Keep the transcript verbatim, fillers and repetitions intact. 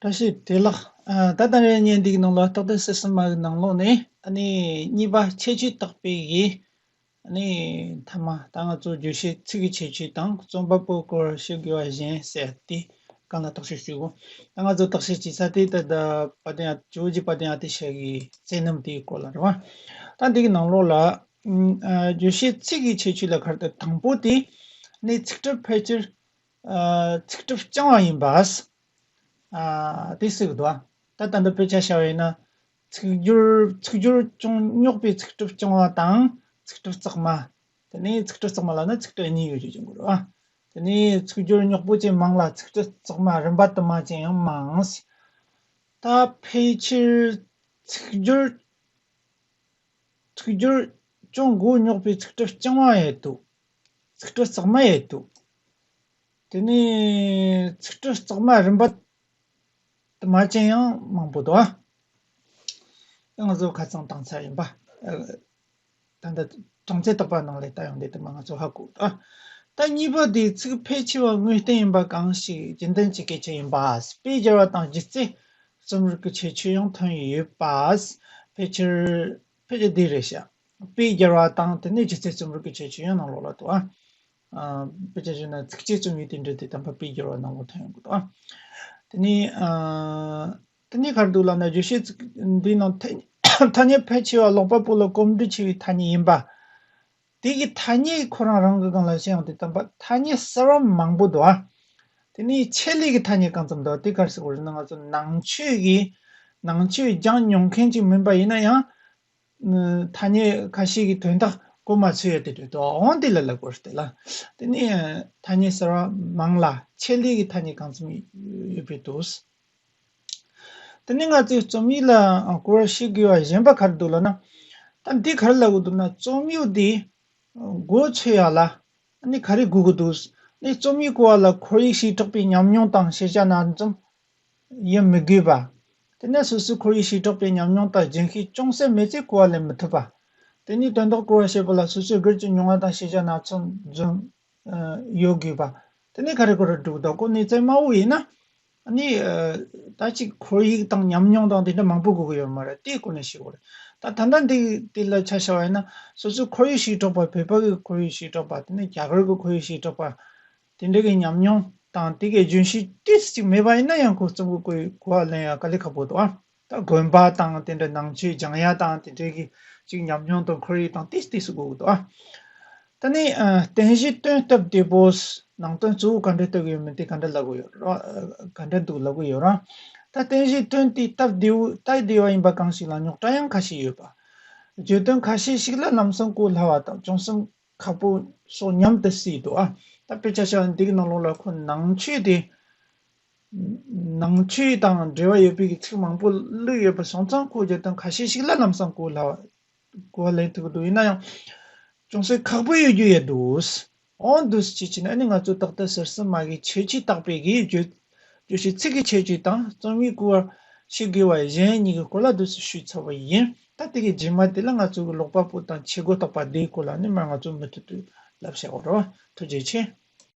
བཀྲ་ཤིས་བདེ་ལེགས། ཨ། ད་ལྟ་རེ་བརྙན་འདིའི་ནང་ལ་རྟགས་དང་སྲིད་གསུམ་མ་གི་ནང་ལོགས་ནས་ཨ་ནི་གཉིས་པ་ཁྱད་ཆོས་བརྟག་པའི་གི་ཨ་ནི་མཐའ་མ། ད་ང་ཚོ་བརྗོད་བྱའི་ཚིག་གི་ཁྱད་ཆོས་དང་རྩོམ་པ་པོའི་སྐོར་ཤེས་དགོས་པ་གཞན་ཟེར་ཏེ་སྒང་ལ་བརྟག་དཔྱད་ཞུ་དགོས། ད་ང་ཚོ་བརྟག་དཔྱད་བྱེད་ས་དེ་ད་ལྟ་དཔལ་ལྡན་ཨ། ཇོ་བོ་རྗེ་དཔལ་ལྡན་ཨ་ཏི་ཤ་གི་མཛད་རྣམ་དེའི་སྐོར་ལ་རེད་བ། ད་འདི་གི་ནང་ལོགས་ལ་ཨ། བརྗོད་བྱའི་ཚིག་གི་ཁྱད་ཆོས་ལ་ག་རེ་ལྟར། དང་པོ་དེ་ནི་ཚིག་གྲུབ་ཕལ་ཆེར་ཨ། ཚིག་གྲུབ་རྐྱང་བ་ཡིན་པ། ཨ། དེ་ཟེར་གི་འདུག་ཨ། ད་ད་ལྟ་དཔེ་ཆ་བཞག་པ་ཡིན་ན། ཚིག་སྦྱོར་ཚིག་སྦྱོར་ཅུང་རྙོག་པའི་ཚིག་གྲུབ་རྐྱང་བ་དང་ཚིག་གྲུབ་གཙང་མ། དེ་ནས་ཚིག་གྲུབ་གཙང་མ་ལབ་ན་ཚིག་གྲུབ་གཉིས་ཡོད་རྒྱུ་བྱུང་གི་རེད་བ། དེ་ནས་ཚིག་སྦྱོར་རྙོག་པོ་ཅན་མང་ལ་ཚིག་གྲུབ་གཙང་མ་རིམ་པ་དུ་མ་ཅན་ཡང་མང་། ད་ཕལ་ཆེར་ཚིག་སྦྱོར་ཚིག་སྦྱོར་ཅུང་མགོ་རྙོག་པའི་ཚིག་གྲུབ་རྐྱང་བ་ཡོད་འདུག་ཚིག་གྲུབ་གཙང་མ་ཡོད་འདུག་དེ་ནས་ཚིག་གྲུབ་གཙང་མ་རིམ་པ་དུ་མ་ཅན་ཡང་མང་པོ་འདུག་ཨ། ང་ཚོ་ཁ་སང་བཏང་ཚར་ཡིན་པ། ཨ། ད་ལྟ་གྲངས་ཚད་བརྟག་པ་ནང་ལ་ལྟ་ཡོང་དུས་དུ་མ་ང་ཚོ་ཧ་གོ་འདུག་ཨ། ད་གཉིས་པ་དེ་ཚིག་ཕལ་ཆེ་བ་དངོས་བསྟན་ཡིན་པ་གང་ཞིག་རྒྱུན་ལྡན་གྱི་སྐད་ཆ་ཡིན་པ། དཔེ་སྦྱར་བ་དང་སྒྱུ་རྩལ་རྩོམ་རིག་གི་ཁྱད་ཆོས་ཡང་ཐོན་ཡོད་པ། ཕལ་ཆེར་ཕལ་ཆེར་འདི་རེད་ཤག་དཔེ་སྦྱར་བ་དང་དེ་ནས་སྒྱུ་རྩལ་རྩོམ་རིག་གི་ཁྱད་ཆོས་ཡང་ནང་ལོགས་ལ་འདུག་ཨ། ཨ། དཔེ་ཆ་བཞག་ན་ཚིགས་བཅད་རྩོམ་ཡིག་དེ་འདྲ་དེ་དམ་པ་དཔེ་སྦྱར་བ་ནང་ལོགས་ཐོན་ཡོང་གི་འདུག་ཨ། དེ་ནས་ཨ། དེ་ནས་ག་རེ་འདུག་ལབ་ན། བརྗོད་བྱའི་ཚིག་འདིའི་ནང་ཐ་ཐ་སྙད་ཕལ་ཆེ་བ་ཀློག་པ་པོ་ལ་གོམས་འདྲིས་ཆེ་བའི་ཐ་སྙད་ཡིན་པ། དེ་གི་ཐ་སྙད་ཁོ་རང་རང་གི་སྒང་ལ་བཤད་ཡོང་དུས་དམ་པ་ཐ་སྙད་གསར་བ་མང་པོ་འདུག་ཨ། དེ་ནས་ཆེད་ལས་ཀྱི་ཐ་སྙད་གང་ཙམ་འདུག་དེ་ག་རེ་ཟེར་དགོས་རེད་ན། ང་ཚོ་ནང་ཆོས་ཀྱི་ནང་ཆོས་སྦྱངས་མྱོང་མཁན་ཅིག་མིན་པ་ཡིན་ན་ཡང་། ཐ་སྙད་ཁ་ཤས་ཀྱི་དོན་དག་གོ་མ་ཚོད་ཡ་དེ་འདྲ་འདུག་འོང་དེ་ལ་ལབ་དགོས་རེད་དེ་ལ། དེ་ནས་ཐ་སྙད་གསར་བ་མང་ལ་ཆེད་ལས་ཀྱི་ཐ་སྙད་གང་ཙམ་ཡོད་པའི་འདུག་དེ་ནས་ང་ཚོས་རྩོམ་ཡིག་ལ་གོ་བ་ཤེས་དགོས་པ་གཞན་པ་ག་རེ་འདུག་ལབ་ན། ད་འདི་ག་རེ་ལབ་དགོས་འདུག་ན། རྩོམ་ཡིག་འདི་མགོ་ཚོས་ཡ་ལ་ཨ་ནི་ག་རེ་དགོས་ཀྱི་འདུག་ཨ་ནི་རྩོམ་ཡིག་གོ་བ་ལ་ཁོར་ཡུག་བྱེ་བྲག་པའི་ཉམས་མྱོང་དང་ཤེས་བྱ་སྣ་ཚོགས་ཡིན་མི་དགོས་པ། དེ་ནས་སོ་སོའི་ཁོར་ཡུག་བྱེ་བྲག་པའི་ཉམས་མྱོང་དང་རྒྱུན་ཤེས་ཅུང་ཟད་མེད་ཚེ་གོ་བ་ལེན་མི་ཐུབ་པ། དེ་ནས་དོན་དག་གོ་བ་བྱེད་པ་ལ་སོ་སོའི་སྒེར་གྱི་མྱོང་བ་དང་ཤེས་བྱ་སྣ་ཚོགས་འཛོམས་ཡོད་དགོས་པ། དེ་ནས་ག་རེ་ག་རེ་འགྲིག་འདུག་ཁོ་གནས་ཚད་དམའ་བོ་ཡིན་ན། ཨ་ནི་ད་ཅིག་ཁོར་ཡུག་དང་ཉམས་མྱོང་དང་དེ་འདྲ་མང་པོ་དགོས་ཀྱི་ཡོད་མ་རེད། དེའི་སྐོར་ནས་ཤེས་དགོས་རེད། ད་ད་ལྟ་འདི་དེ་ལ་ཆ་བཞག་པ་ཡིན་ན། སོ་སོའི་ཁོར་ཡུག་བྱེ་བྲག་པ། བོད་པ་གི་ཁོར་ཡུག་བྱེ་བྲག་པ། དེ་ནས་རྒྱ་གར་གི་ཁོར་ཡུག་བྱེ་བྲག་པ། དེ་འདྲ་གི་ཉམས་མྱོང་དང་དེ་གའི་རྒྱུན་ཤེས་ཏོག་ཙམ་ཅིག་མེད་པ་ཡིན་ན་ཡང་ཁོ་རྩོམ་གི་གོ་བ་ལེན་ཡ་དཀའ་ལས་ཁག་པོ་འདུག་ཨ། ད་དགོན་པ་དང་དེ་འདྲ་ནང་ཆོས་སྦྱང་ཡ་དང་དེ་འདྲའི་གི་ཅིག་ཉམས་མྱོང་དང་ཁོར་ཡུག་དང་ཏོག་ཙམ་ཏོག་ཙམ་དགོས་ཀྱི་འདུག་ཨ། ད་ནི་ཨ། རྟེན་གཞི་སྟོན་སྟབས་བདེ་པོ། ནང་དོན་གཙོ་བོ་ག་འདྲ་སྟོན་གྱི་ཡོད་མེད་དེ་ག་འདྲ་ལབ་ཀྱི་ཡོད་ར། ག་འདྲ་འདུག་ལབ་ཀྱི་ཡོད་ར། ད་རྟེན་གཞི་སྟོན་དེ་སྟབས་བདེ་བོ། སྟབས་བདེ་བ་ཡིན་པ་གང་ཞིག་ལ་རྙོག་དྲ་ཡང་ཁ་ཤས་ཡོད་པ། བརྗོད་དོན་ཁ་ཤས་ཤིག་ལ་ལམ་སང་གོ་སླ་བ་དང་བྱུང་སེམས་ཁག་པོ་སོགས་མཉམ་དུ་བསྲེས་འདུག་ཨ། ད་དཔེ་ཆ་བཞག་ན་འདི་གི་ནང་ལོགས་ལ་ཁོ་ནང་ཆོས་དེ། ནང་ཆོས་དང་འབྲེལ་བ་ཡོད་པའི་གི་ཚིག་མང་པོ་བླུགས་ཡོད་པ་སོང་ཙང་། ཁོ་བརྗོད་དོན་ཁ་ཤས་ཤིག་ལ་ལམ་སང་གོ་སླ་བ། གོ་བ་ལེན་ཐུབ་ཀྱི་འདུག་ཡིན་ན་ཡང་ཅུང་ཟད་ཁག་པོ་ཡོད་རྒྱུ་ཡོད་འདུག་འོ་འདུག་སེ་བྱས་ནས་ཨ་ནི་ང་ཚོས་རྟགས་དང་སྲིད་གསུམ་མ་གི་ཁྱད་ཆོས་བརྟག་པའི་གི་བརྗོད། བརྗོད་བྱའི་ཚིག་གི་ཁྱད་ཆོས་དང་རྩོམ་ཡིག་གོ་བ་ཤེས་དགོས་པ་གཞན་གཉིས་ཀྱི་སྐོར་ལ་འདུག་སེ་ཞུས་ཚར་བ་ཡིན། ད་དེ་གི་རྗེས་མ་དེ་ལ་ང་ཚོ་གི་ཀློག་པ་པོ་དང་ཆས་གོས་བརྟག་པ་དེའི་སྐོར་ལ་ནི་མར་ང་ཚོ་མུ་མཐུད་དུ་ལབ་བྱ་དགོས་རེད་བ། ཐུགས་རྗེ་ཆེ།